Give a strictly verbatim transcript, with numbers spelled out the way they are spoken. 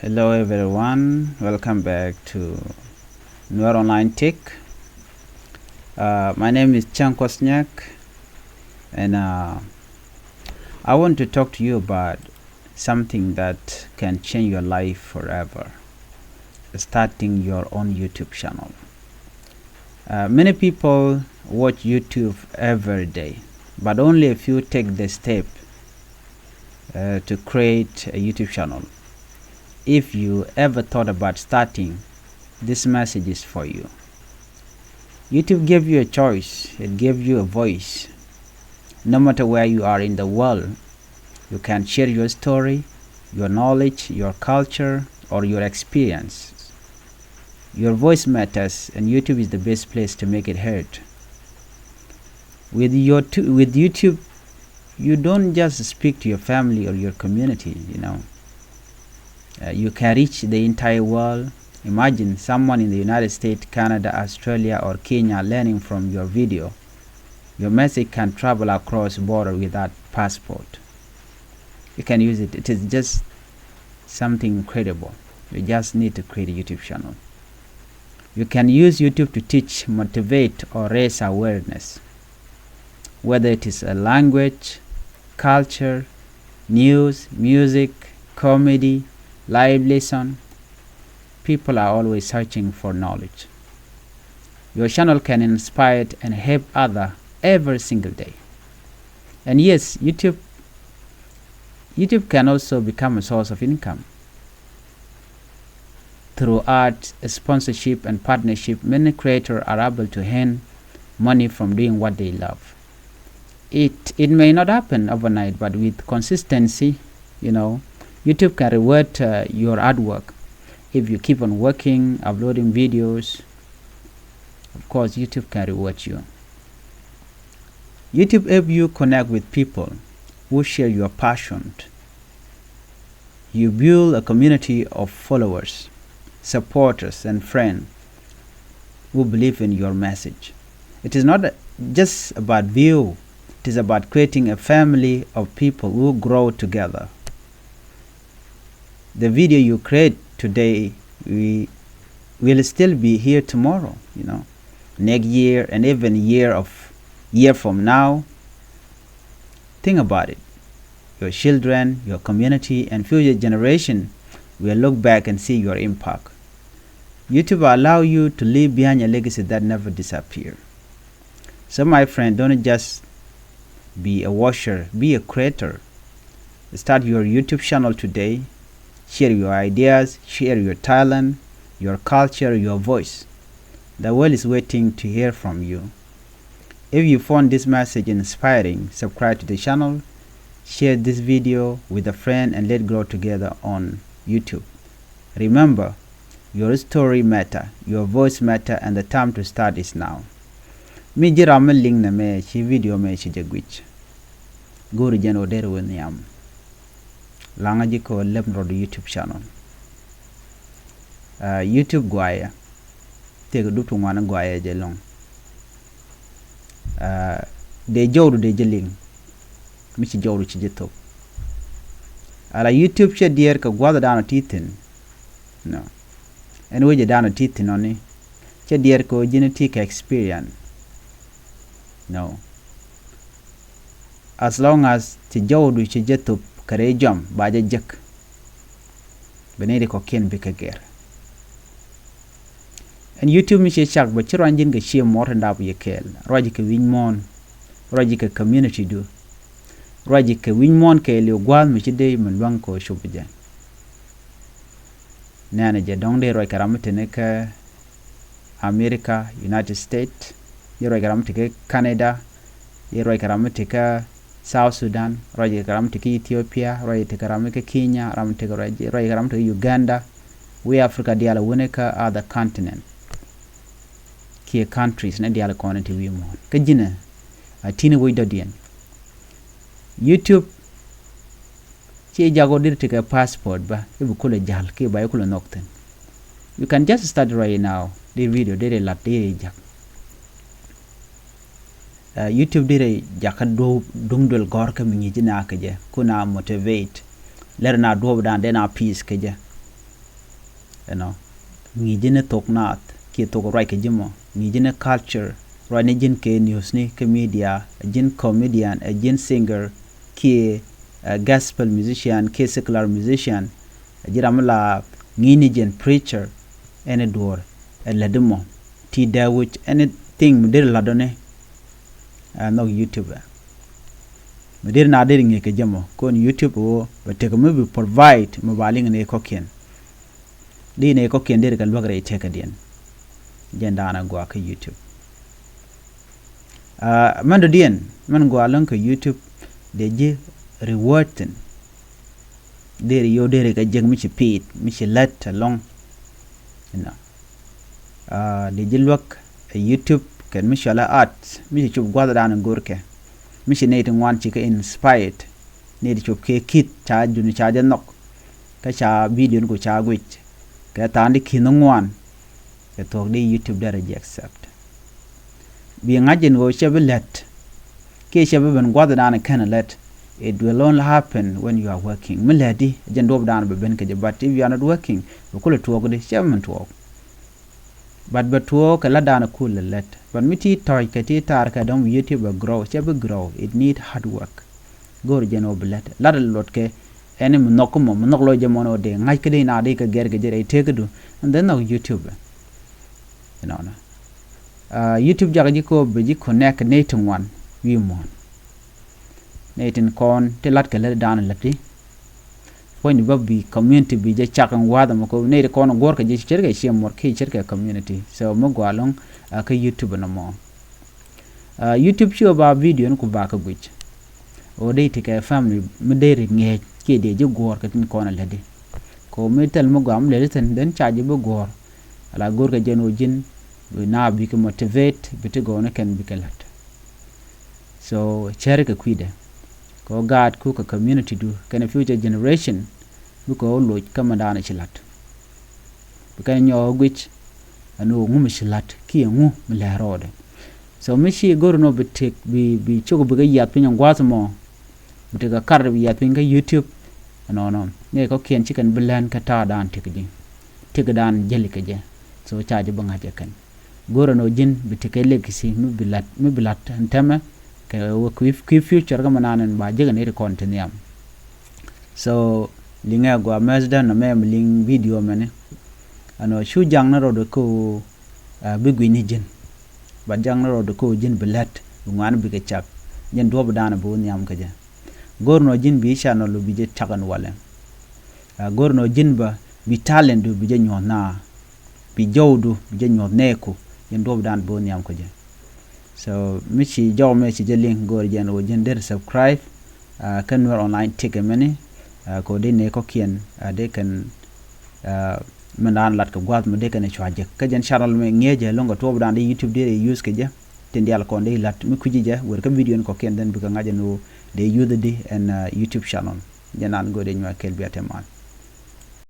Hello everyone, welcome back to Nuer Online Tech. Uh, my name is Chang Kosnyak, and uh, I want to talk to you about something that can change your life forever, starting your own YouTube channel. Uh, many people watch YouTube every day, but only a few take the step uh, to create a YouTube channel. If you ever thought about starting, this message is for you. YouTube gave you a choice, it gave you a voice. No matter where you are in the world, you can share your story, your knowledge, your culture, or your experiences. Your voice matters, and YouTube is the best place to make it heard. With your tu- with YouTube, you don't just speak to your family or your community, you know. Uh, you can reach the entire world. Imagine someone in the United States, Canada, Australia, or Kenya learning from your video. Your message can travel across border without passport. You can use it. It is just something incredible. You just need to create a YouTube channel. You can use YouTube to teach, motivate, or raise awareness. Whether it is a language, culture, news, music, comedy, live lesson, people are always searching for knowledge. Your channel can inspire and help other every single day. And yes, YouTube YouTube can also become a source of income. Through art, sponsorship, and partnership, many creators are able to earn money from doing what they love. It it may not happen overnight, but with consistency, you know, YouTube can reward uh, your hard work. If you keep on working, uploading videos, of course, YouTube can reward you. YouTube help you connect with people who share your passion. You build a community of followers, supporters, and friends who believe in your message. It is not just about view, it is about creating a family of people who grow together. The video you create today, we will still be here tomorrow, you know, next year and even year of year from now. Think about it. Your children, your community, and future generation will look back and see your impact. YouTube allow you to leave behind a legacy that never disappear. So my friend, don't just be a watcher, be a creator. Start your YouTube channel today. Share your ideas, share your talent, your culture, your voice. The world is waiting to hear from you. If you found this message inspiring, subscribe to the channel, share this video with a friend, and let's grow together on YouTube. Remember, your story matter, your voice matter, and the time to start is now. Mi ji̱ ram mi liŋ nɛmɛ ci video mɛ ci jɛ guic. Go̱o̱ri jɛn ɣöö derɛ wä nhiam. Laŋä ji̱ kɛ ɣöö lɛp rɔɔdu YouTube channel. Uh, YouTube guayɛ. Tëëkɛ dup ti ŋuan guayɛ jɛ lɔ̱ŋ. Uh, dee jɔwdu dee jɛ liŋ. Mi ci jɔwdu ci jɛ thop. Ala YouTube cɛ diɛɛr kɛ gua̱th dan ɔ ti thi̱n. No. Ɛn wecɛ dan ɔ ti thi̱n ɔ ni. Cɛ diɛɛr kɛ ɣöö ji̱n ti kɛ experience. No. As long as ci jɔwdu ci jɛ thop kɛ rɛy jɔam ba jɛ jek. Bɛ nɛy ti kɔ̱kiɛn bikɛ gɛr. Ɛn YouTube mi ci cak bɛ ci ruac ji̱n kɛ cië muɔ̱ɔ̱r tin dap yɛ kɛɛl. Ruac kɛ wi̱c muɔ̱ɔ̱n. Ruac kɛ community du. Ruac kɛ wi̱c muɔ̱ɔ̱n kɛɛliw gua̱a̱th mi ci dee mi luäŋ kɛ ɣöö cop jɛ. Nɛnɛ jɛ dɔ̱ŋ dee ruac kɛ ram mi te ni kä America, United States, dee ruac kɛ ram mi te kä Canada, dee ruac kɛ ram mi te kä South Sudan, ruac kɛ ram mi te kä Ethiopia, ruac kɛ ram mi kä Kenya, ram mi te kä ruac, ruac kɛ ram mi te kä Uganda, wi̱i̱ Africa diaal a wuni kä other continent. Kiɛ countries ni diaal kɔn in te wi̱i̱ muɔ̱ɔ̱n. Kä ji̱nɛ a ti̱n wec dɔ̱diɛn. YouTube Ci jak ɣöö deri tekɛ passport bä i̱ bi kulɛ ja̱l kiɛ ba i̱ kulɛ nhɔk thi̱n. You can just start right now. Di video deri lat deri jak. Uh, YouTube deri jak kä duɔ̱p duŋ duël gɔ̱r kä mi ŋi̱i̱c na kɛ jɛ kun a motivate. Lɛr na duɔ̱p dan den a peace kɛ jɛ. Ɛnɔ, ŋi̱i̱c ji̱n ni thok naath kiɛ thok ruac kɛ ji̱ mɔ, ŋi̱i̱c ji̱n ni culture, ruac ni ji̱n kɛ newsni kɛ media, ɛ ji̱n comedian, ɛ ji̱n singer kiɛ, ɛ, gospel musician kiɛ secular musician. Ɛ ji̱ ram mi la ŋi̱i̱c ni ji̱n preacher, ɛn ɛ duɔ̱ɔ̱r ɛ lätdi mɔ. Ti dee wi̱c anything mi deri la̱tdɔni, ɛ, nhɔk YouTube ɛ. Mi deri na deri ŋi̱i̱c kɛ jɛ mɔ, kɔn YouTube ɛ ɣöö bɛ tekɛ mi bi provide mi ba liŋ ni kɔ̱kiɛn. Di ni kɔ̱kiɛn deri kɛ luäk rɛy tekädiɛn. Jɛn daanɛ gɔaa kä YouTube. Aa, mɛn dɔ̱diɛn mɛn gɔaa läŋ kɛ YouTube, dee ji̱ reward thi̱n. Deri yio̱w deri kɛ jek mi ci pi̱i̱t, mi ci lät ɛlɔ̱ŋ. Inɔ. Aa, dee ji̱ luäk ɛ YouTube kɛn mi cɔalɛ art, mi ci cop gua̱thdan in görkɛ. Mi ci nɛy ti ŋuan ci kɛ inspired. Nɛy ti cop kɛ ki̱th ca duni ca jɛ nhɔk. Kä ca video ni ku ca guic. Kɛ tha̱a̱ŋ di ki̱n ŋuan. Kɛ thuɔ̱k di YouTube derɛ ji̱ accept. Bi ŋa̱c in ɣöö cɛ bi lät. Kiɛ cɛ bi ben gua̱thdan in kɛn lät. It will only happen when you are working. Mi lät di, jɛn duɔ̱ɔ̱pdan bɛ ben kɛ jɛ, but if you are not working, bɛ kulɛ tuɔɔk di, cɛ bi min tuɔɔk. But bɛ tuɔɔk kɛ lätdan kulɛ lät. But mi ti tɔ̱ɔ̱c kɛ ti taar kɛ dɔ̱ŋ bi YouTube bɛ grow, cɛ bi grow. It need hard work. Go̱o̱r jɛn ɣöö bi lät. Lat luɔt kɛ ɛn mi nhɔk kä mɔ, mi nhɔk lɔ jɛ mɔn ɣöö dee ŋa̱c kä dee na dee kɛ gɛr kɛ jɛ rɛy tekädu. And then nhɔk YouTube. Inɔnɔ. Aa, YouTube jakä ji̱ kɛ ɣöö bɛ ji̱ connect nɛy ti ŋuan wi̱i̱ muɔ̱ɔ̱n. Nɛy tin kɔn ti lat kɛ lätdan lätdi. Puɔ̱nydu bä bi community bi jɛ cak in wa̱a̱th ɛmɔ kɛ nɛy ti kɔn guɔ̱ɔ̱rkɛ jɛ ce̱tkɛ ciɛ muɔr kiɛ ce̱tkɛ community. So mi gɔaa ɛlɔ̱ŋ, aa, kä YouTube nɔmɔ. Aa, YouTube ci ɣä ba video ni ku ba kä guic. Ɣöö dee ti kɛ family mi deri ŋi̱eec kiɛ dee ji̱ guɔ̱ɔ̱r kɛ tin kɔn a lätdi. Kɛ ɣöö mi thil mi gɔaa mi lätdi thi̱n, then ca ji̱ bi guɔ̱ɔ̱r. Ala go̱o̱rkɛ jɛn ɣöö ji̱n bi na bikɛ motivate, bi ti gɔɔni kɛn bikɛ la̱t. So cɛrkɛ kui̱dɛ. Kɛ ɣöö gaatku kɛ community du kɛnɛ future generation, bikɛ ɣä loc kä mɛndan ci la̱t. Bi kɛn nyɔk ɣä guic ɛn ɣöö ŋu mi ci la̱t kiɛ ŋu mi lɛ̱r rɔɔdɛ. So mi ci go̱r ɛn ɣöö bi tëk, bi, bi cok bikɛ yiath piny ɛn gua̱a̱th ɛmɔ. Bi tëk ɛ kar bi yiath piny kä YouTube. Ɛnɔnɔ. Nɛy kɔ̱kiɛn ci kɛn bi lɛn kä ta̱a̱dan tëk ji̱. Tëkdan jäli kɛ jɛ. So ca ji̱ bi ŋa̱c ɛ kɛn. Go̱rɛ nɔ ji̱n bi tekɛ legacy mi bi la̱t, mi bi la̱t ɛn tɛmɛ kɛ wä kui̱, kui̱ future kä mɛ nan ɛn ba jek ɛn iri kɔn ti nhiam. So liŋɛ gua mɛsdä nɔ mɛ mi liŋ video mɛni. Ɛnɔ cu jaŋ ni rɔɔdɛ kä ɣöö, aa, bi gui̱ny ni ji̱n. Ba jaŋ ni rɔɔdɛ kä ɣöö ji̱n bi lät bi ŋuan bikɛ cak. Ji̱n duɔ̱ɔ̱pdan bi wä nhiam kä jɛ. Go̱r nɔ ji̱n bi channel bi jɛ cak ɛn walɛ. Aa, go̱r nɔ ji̱n bä bi talent du bi jɛ nyuɔ̱th na. Bi jɔwdu bi jɛ nyuɔ̱th nɛɛku. Ji̱n duɔ̱ɔ̱pdan bi wä nhiam kä jɛ. So mi ci jɔw mɛ ci jɛ liŋ go̱r jɛn ɣöö ji̱n der subscribe, aa, kä Nuer Online Tech ɛmɛni, aa, kɛ ɣöö dee nɛy kɔ̱kiɛn, aa, dee kɛn, aa, mɛndan lat kɛ gua̱a̱th mi dee kɛn cua jek. Kä jɛn channel mɛ ŋi̱eecɛ lo̱ŋ kɛ tuɔɔpdan di YouTube dee use kɛ jɛ. Tin diaal kɔn dee la̱t mi kui̱ci jɛ wer kä video ni kɔ̱kiɛn then bikɛ ŋa̱c ɛn ɣöö dee use di ɛn, aa, YouTube channel. Jɛn nan go̱r dee nyuak kɛl bia te mal.